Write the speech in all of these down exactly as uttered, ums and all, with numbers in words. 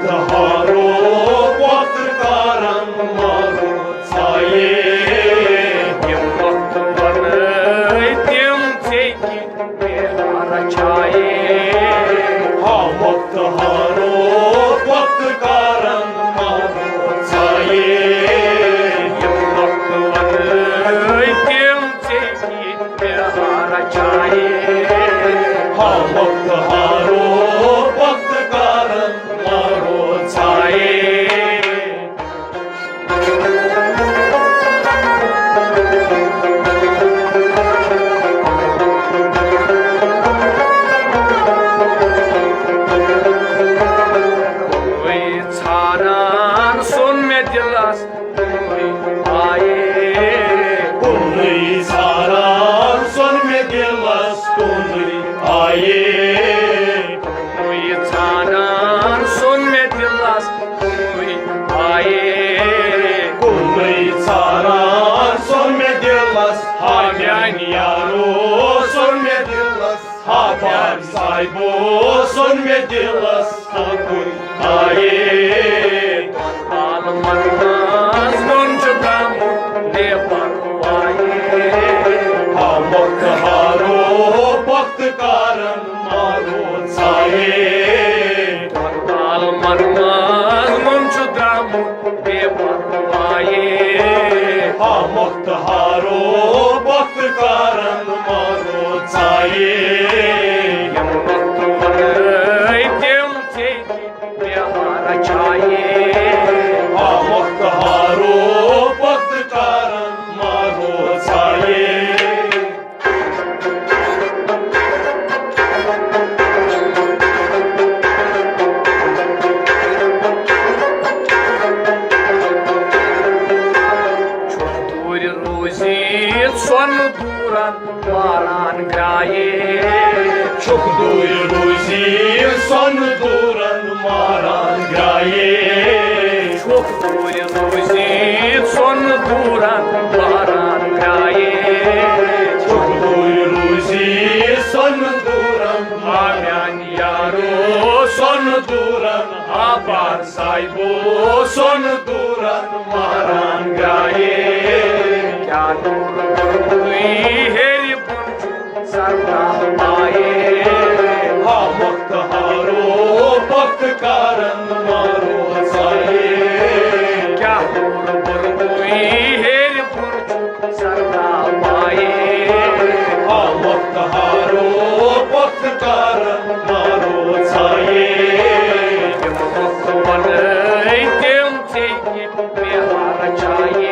تہارو وقت کارن مارو ژایے۔ یِم وقت ونٲے تِم ژےٚ کِتھ مےٚ رچھایے۔ ہا وقت ہارو وقت کارن مارو ژایے۔ یِم وقت ونٲے تِم ژےٚ کِتھ مےٚ رچھایے۔ ہا وقت ہارو وقت کارن مارو ژایے۔ ژھانان سوٚن مےٚ دِلس کُنُے آیے۔ کُنُے ژھانان سوٚن مےٚ دِلس کُنُے آیے۔ کُنُے ژھانان سوٚن مےٚ دِلس کُنُے آیے۔ کُنُے ژھانان سوٚن مےٚ دِلس، ہا میانہِ یارو سوٚن مےٚ دِلس، ہا بار صاحبو سوٚن مےٚ دِلس، ہا کُنُے آیے۔ عالمن منٛز نوٚن چھُ درٛامُت بے پروایے۔ ہا وقت ہارو وقت کارن مارو ژایے۔ عالمن منٛز نوٚن چھُ درٛامُت بے پروایے۔ ہا وقت ہارو وقت کارن مارو ژایے۔ یِم وقت ونٲے تِم ژےٚ کِتھ مےٚ رچھایے۔ ہا وقت ہارو وقت کارن مارو ژایے۔ چھُکھ دوٗرِ روٗزِتھ سۄنہٕ دوٗرن ماران گرٛایے۔ چھُکھ دوٗرِ روٗزِتھ سۄنہٕ دوٗرن ماران گرٛایے۔ چھُکھ دوٗرِ روٗزِتھ سۄنہٕ دوٗرن ماران گرٛایے۔ چھُکھ دوٗرِ روٗزِتھ سۄنہٕ دوٗرن، ہا میانہِ یارو سۄنہٕ دوٗرن، ہا بار صاحبو سۄنہٕ دوٗرن ماران گرٛایے۔ کیٛاہ نوٗر کوٚرمُے ہیٚرِ بۄن چھُ سردار پایے۔ ہا وقت ہارو وقت کارن مارو ژایے۔ کیٛاہ نوٗر کوٚرمُے ہیٚرِ بۄن چھُ سردار پایے۔ ہا وقت ہارو وقت کارن مارو ژایے۔ یِم وقت ونٲے تِم ژےٚ کِتھ مےٚ رچھایے۔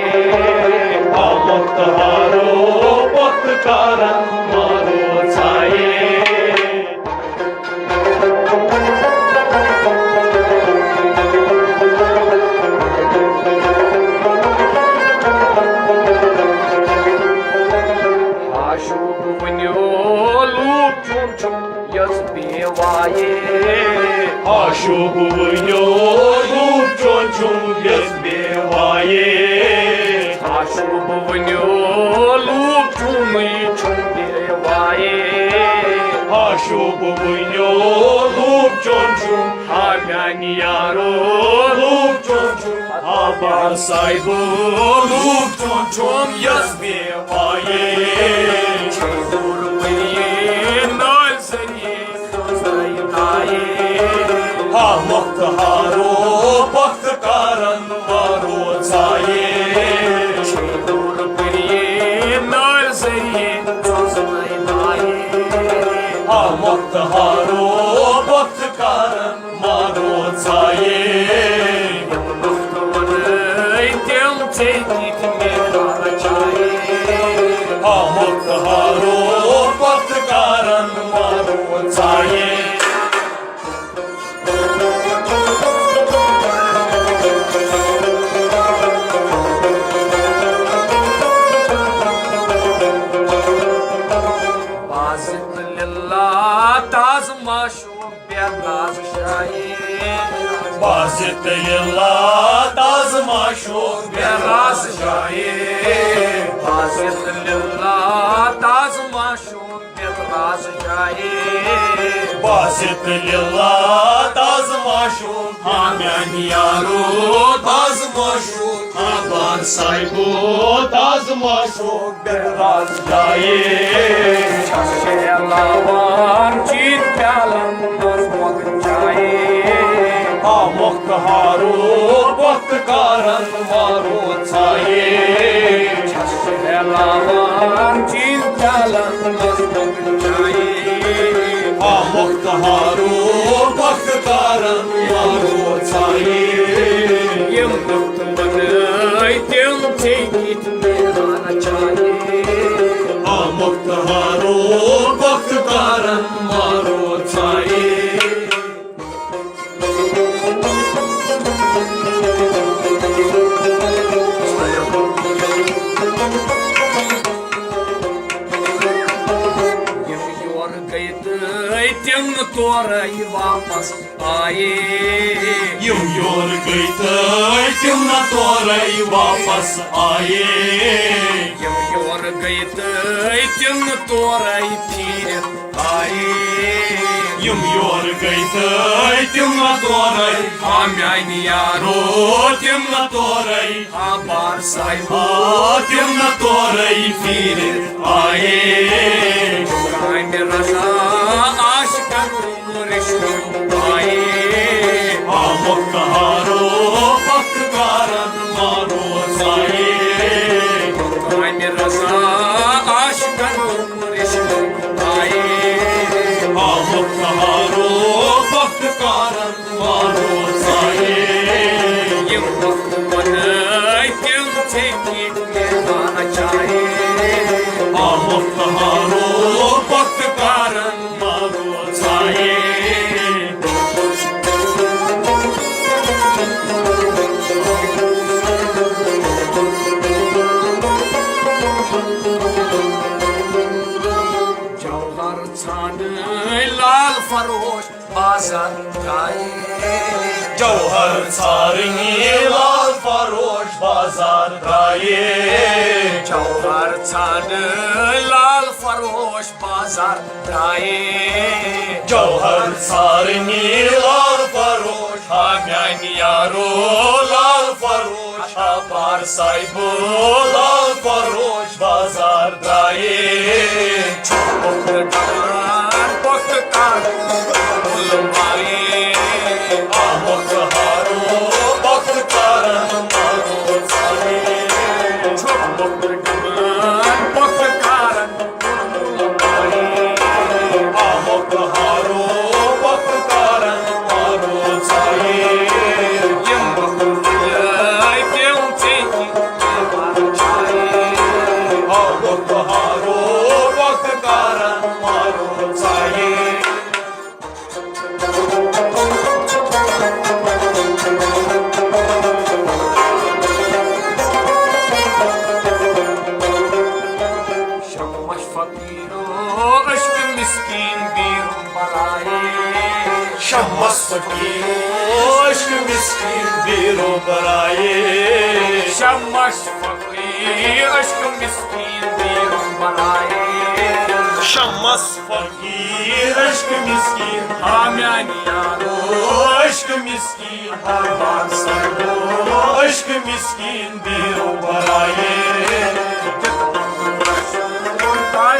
ہا وقت ہارو وقت کارن مارو ژایے۔ آشوب ؤنِو لوٗکھ چون چھُم یۄس بے وایے۔ آشوب ؤنِو لوٗکھ چون چھُم یۄس بے وایے۔ آشوب ؤنِو لوٗکھ چونُے چھُم بے وایے۔ آشوب ؤنِو لوٗکھ چون چھُم، ہا میانہِ یارو لوٗکھ چون چھُم، ہا بار صاحبو لوٗکھ چون چھُم یۄس بے وایے۔ چھُم دوٗر ؤنِو نٲلۍ ذٔریعہٕ سوزنٲوِتھ آیے۔ ہا وقت ہارو وقت کارن مارو ژایے۔ چھُم دوٗر ؤنِو نٲلۍ ذٔریعہٕ سوزنٲوِتھ آیے۔ ہا وقت ہارو وقت کارن مارو ژایے۔ یِم وقت ونٲے تِم ژےٚ کِتھ مےٚ رچھایے۔ ہا وقت ہارو وقت کارن مارو ژایے۔ بازت للہ تاز معشوق بے راز شاعر۔ بازت للہ تاز معشوق بے راز شاعر۔ بازت للہ تاز معشوق بے راز شاعر۔ باسط للہ تازٕ معشوق، ہاں میانہِ یارو تازٕ معشوق، ہاں بار صاحبو تازٕ معشوق، بہراز جایے چھس شیلاوان چیت پیالن منٛز مۄغل جایے، ہاں مۄختہارو بخت کارن مارو ژایے چھس شیلاوان چیت پیالن منٛز مۄغل جایے۔ آ مۄختہارو بخت کارن یارو ژایے۔ یِم مۄختہٕ بنٲے تِم ژےٚ کِتھ نیران چایے۔ آ مۄختہارو بخت کارن مارو ژایے۔ یِم یورٕ گٔے تہٕ تِم نہٕ تورَے واپس آیے۔ یِم یورٕ گٔے تہٕ تِم نہٕ تورَے واپس آیے۔ یِم یورٕ گٔے تہٕ تِم نہٕ تورَے پھیٖرِتھ آیے۔ یِم یورٕ گٔے تہٕ تِم نہٕ تورَے۔ آ میانہِ یارو تِم نہٕ تورَے۔ آ بار صاحبو تِم نہٕ تورَے پھیٖرِتھ آیے۔ کامہِ رضا عاشقن رشتہٕ آیے۔ آ مۄختہارو بخت کارن مارو ژایے۔ کامہِ رضا عاشقن رشتہٕ آیے۔ آ مۄختہارو بخت کارن مارو ژایے۔ یِم وقت بنٲے تِم ژےٚ کِتھ میزان چایے۔ آ مۄختہارو بخت کارن مارو ژایے۔ جوہر ژھانڈ لال فروش بازار درٛایے۔ جوہر ژھارنہِ لال فروش بازار درٛایے۔ جوہر ژھانڈ لال فروش بازار درٛایے۔ جوہر ژھارنہِ لال فروش، ہا میانہِ یارو لال فروش، ہا بار صاحبو لال فروش بازار درٛایے۔ چھُ پۄختہٕ ڈبان، پۄختہٕ کر، بُلبُل بایے۔ آ مۄختہارو پۄختہٕ کرن مارو ژایے۔ چھُ پۄختہٕ ڈبان، پۄختہٕ کرن، بُلبُل بایے۔ آ مۄختہارو پۄختہٕ کرن مارو ژایے۔ یِم مۄختہٕ بنٲے تِم ژےٚ کِتھ آ مۄختہارو بخت کارن مارو ژایے۔ شمش فقیرو عشق مسکین بیرون برائے۔ شمس فقیر عشق مسکین بیرو برائے۔ شمس فقیر عشق مسکین بیرو برائے۔ شمس فقیر عشق مسکین۔ ہا میانہِ یارو عشق مسکین۔ ہا بار صاحبو عشق مسکین بیرو برائے۔ تاج